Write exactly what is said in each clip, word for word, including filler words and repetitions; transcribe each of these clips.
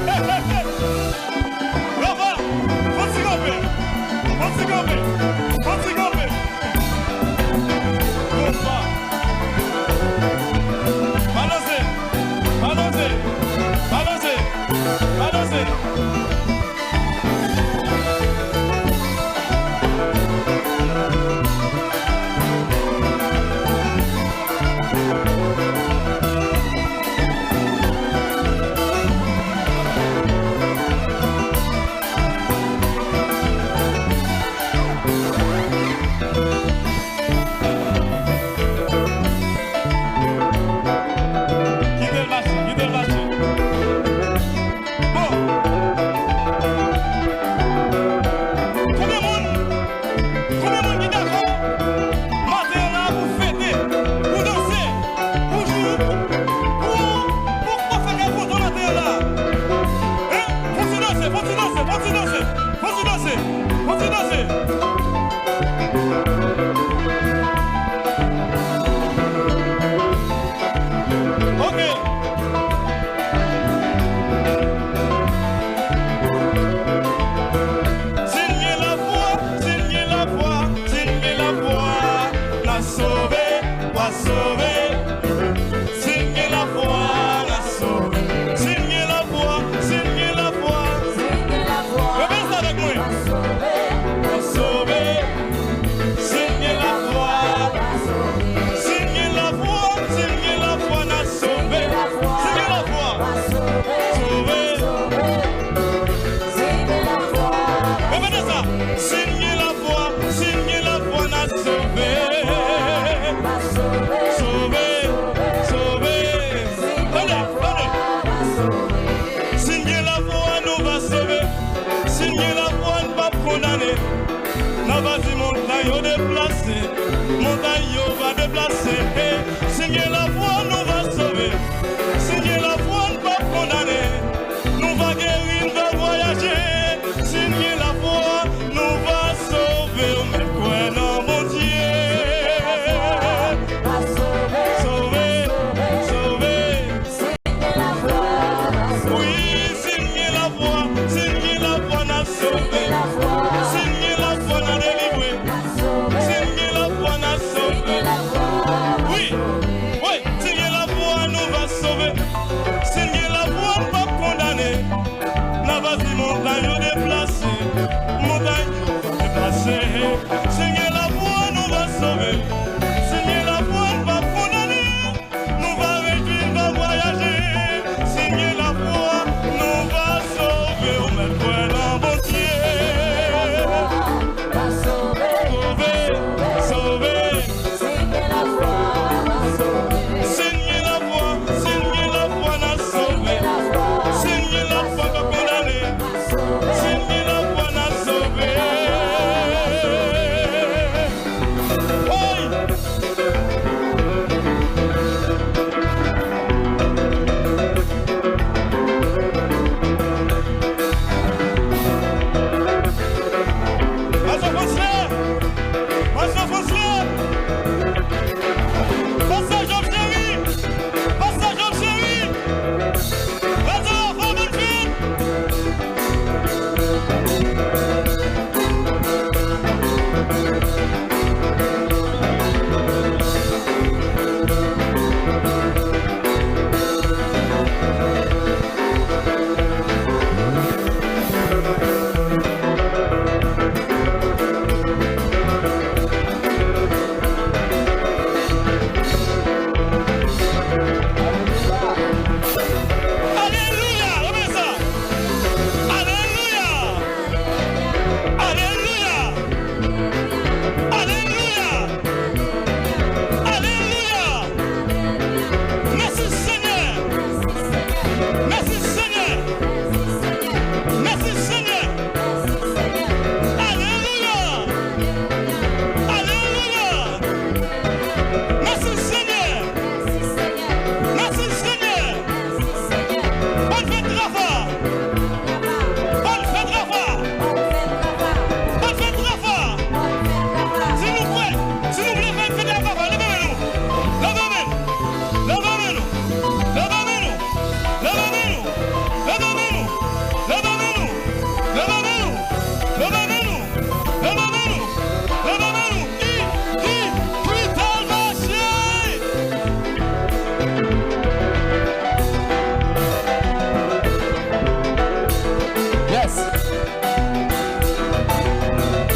Hey, hey, hey! Rafa, fò ti kanpe! Fò ti kanpe! Fò ti kanpe! Konpa! Balanse! Balanse! Balanse! Balanse! Kite l mache, kite l mache. Bon. Konbyen moun, konbyen moun ki dakò maten an la pou fete, pou danse, pou jou, pou, pou, pou fè kè kontan maten an la? Hein? Fò ti danse, fò ti danse, fò ti danse, fò ti danse, fò ti danse. Ok. Si n gen lafwa, si n gen lafwa, si n gen lafwa, n a sove, w a sove. Si n gen lafwa, n a sove. Si n gen lafwa, si n gen lafwa. Repete sa avèk mwen. W a sove. Si n gen lafwa, si n gen lafwa, si n gen lafwa, n a sove. Si n gen lafwa, sove. Repete sa. Si n gen lafwa, si n gen lafwa, n a sove. Sove, sove. Tande, tande. Si n gen lafwa, nou va sove. Si n gen lafwa, n p ap kondane. N a va di montay yo deplase, montay yo va deplase. Hey, si n gen lafwa, nou va sove. Si n gen lafwa, n p ap kondane. Nou va geri, n va vwayaje. Si n gen lafwa, nou va sove. Ou mèt kwè nan Bondye. Sove, sove. Wi, si n gen lafwa, si n gen lafwa, n a sove. Si n gen lafwa, n a delivre. Si n gen lafwa, n a sove. Wi, wi,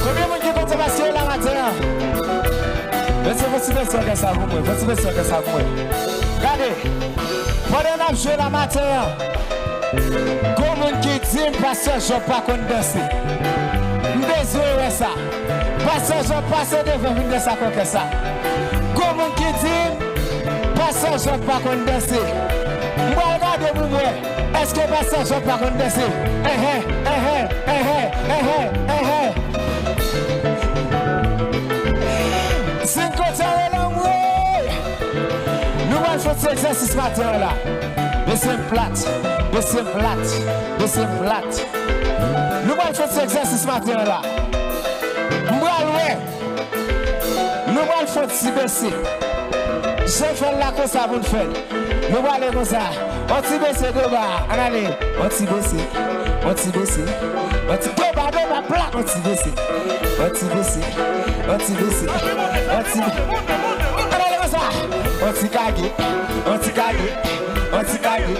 Konbyen moun ki kontan pastè yo la maten an? Mesye, fò ti bese kè sa pou mwen, fò ti bese kè sa pou mwen. Gade, pandan n ap jwe la maten an, gon moun ki di m pastè Job pa konn danse. M bezwen wè sa. Pastè Job pase devan vin danse ak òkès la. Gon moun ki di m pastè Job pa konn danse. M pral gade pou m wè. Èske pastè Job pa konn danse? Enhen, enhen, enhen, enhen, enhen. Si n kontan rele m wi. Nou pral fè yon ti egzèsis maten an la. Bese m plat, bese m plat, bese m plat. Nou pral fè yon ti egzèsis maten an la. M pral wè. Nou pral fè yon ti bese. Jan fè l la konsa pou n fè l. Nou prale konsa. On ti bese do ba. Ann ale. On ti bese. On ti bese. On ti do ba, do ba, plat. On ti bese. On ti bese. On ti bese. On ti. Ann ale konsa. On ti kage. On ti kage. On ti kage.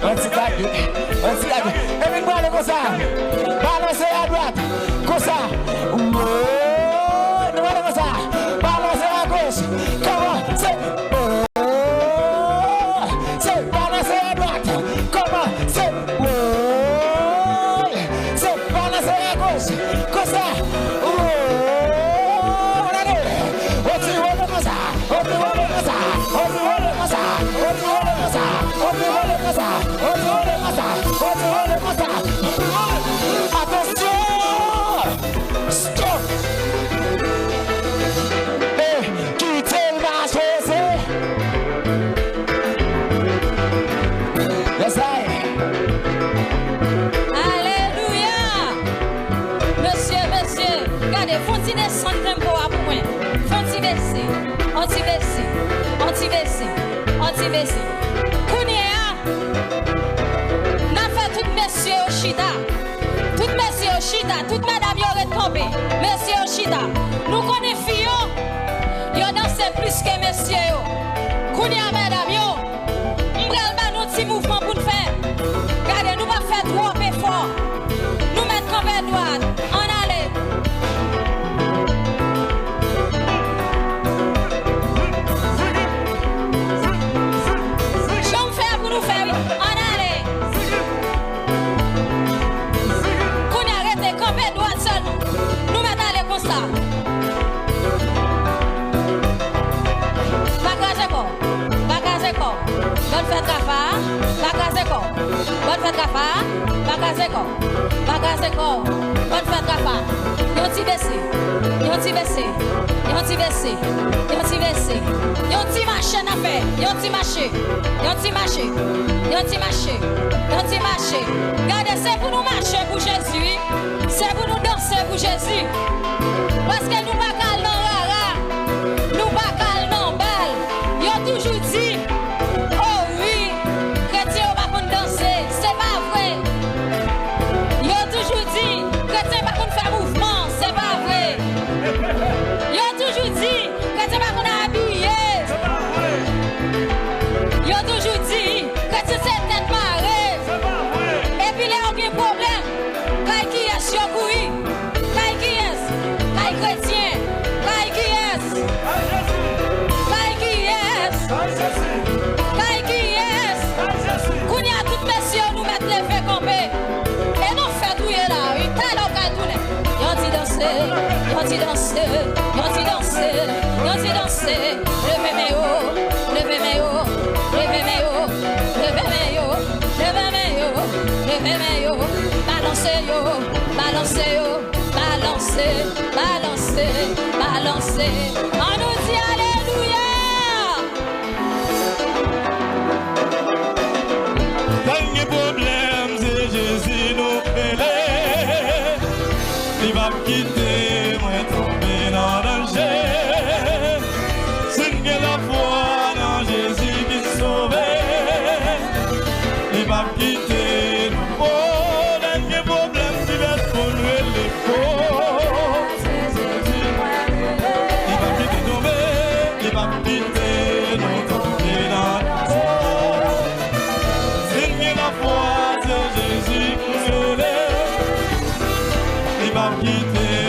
On ti kage. On ti kage. Epi n prale konsa. Balanse a dwat. Konsa. Woy. Nou prale konsa. Balanse a goch. Kòman? Se. Oh. Se balanse a dwat. Kòman? Se. Woy. Se balanse a goch. Konsa. Woy. Ann ale. On ti wole konsa. On ti wole konsa. On ti wole konsa. On ti wole konsa. On ti wole konsa. On ti wole konsa. On ti wole konsa. Atansyon! Stop! Eh, kite l mache, se. Yes, I. Alelouya! Mesye, mesye, gade, fè on ti desann tempo a pou mwen. Fè on ti bese, on ti bese, on ti bese, on ti bese. Kounye a, n a fè tout mesye yo chita. Tout mesye yo chita, tout medam yo ret kanpe. Mesye yo chita. Nou konnen fi yo, yo danse plis ke mesye yo. Kounye a, medam yo, m pral ba nou ti mouvman pou n fè. Gade, nou pa fè twòp efò. Nou mèt kanpe dwat. Ann ale. Jan m fè a pou nou fè, wi. Ann ale. Kounye a, rete kanpe dwat sèlman. Nou mèt ale konsa. Pa kraze kò. Pa kraze kò. Bòn fèt Rafa. Pa kraze kò. Bòn fèt Rafa. Pa kraze kò. Pa kraze kò. Bòn fèt Rafa. Yon ti bese. Yon ti bese. Yon ti bese. Yon ti bese. Yon ti mache n ap fè. Yon ti mache. Yon ti mache. Yon ti mache. Yon ti mache. Gade, se pou nou mache pou Jezi, wi. Se pou nou danse pou Jezi. Paske nou pa ka al nan rara. Nou pa ka al nan bal. Yo toujou di, o wi, kretyen yo pa konn danse. Se pa vre. Yo toujou di, kretyen pa konn fè mouvman. Se pa vre. Yo toujou di, kretyen pa konn abiye. Yo toujou di, kretyen se tèt mare. Epi lè yo gen pwoblèm, kay kiyès yo kouri? Kay kiyès? Kay kretyen. Kay kiyès? Kay kiyès? Kay kiyès? Kounye a, tout mesye yo, nou mèt leve kanpe. E nan fèt ou ye la, wi, talè w kay tounen. Yon ti danse, yon ti danse, yon ti danse, yon ti danse. Leve men yo, leve men yo, leve men yo, leve men yo, leve men yo, leve men yo. Balanse yo, balanse yo, balanse, balanse, balanse. Ann nou di alelouya! Lè n gen pwoblèm, se Jezi nou rele. Li p ap kite mwen tonbe nan danje. Si n gen lafwa nan Jezi ki sove, li p ap kite nou. O, lè n gen pwoblèm, divès moun rele. O, se Jezi mwen rele. Li p ap kite tonbe, li p ap kite nou tonbe nan. O, si n gen lafwa, se Jezi ki rele. Kite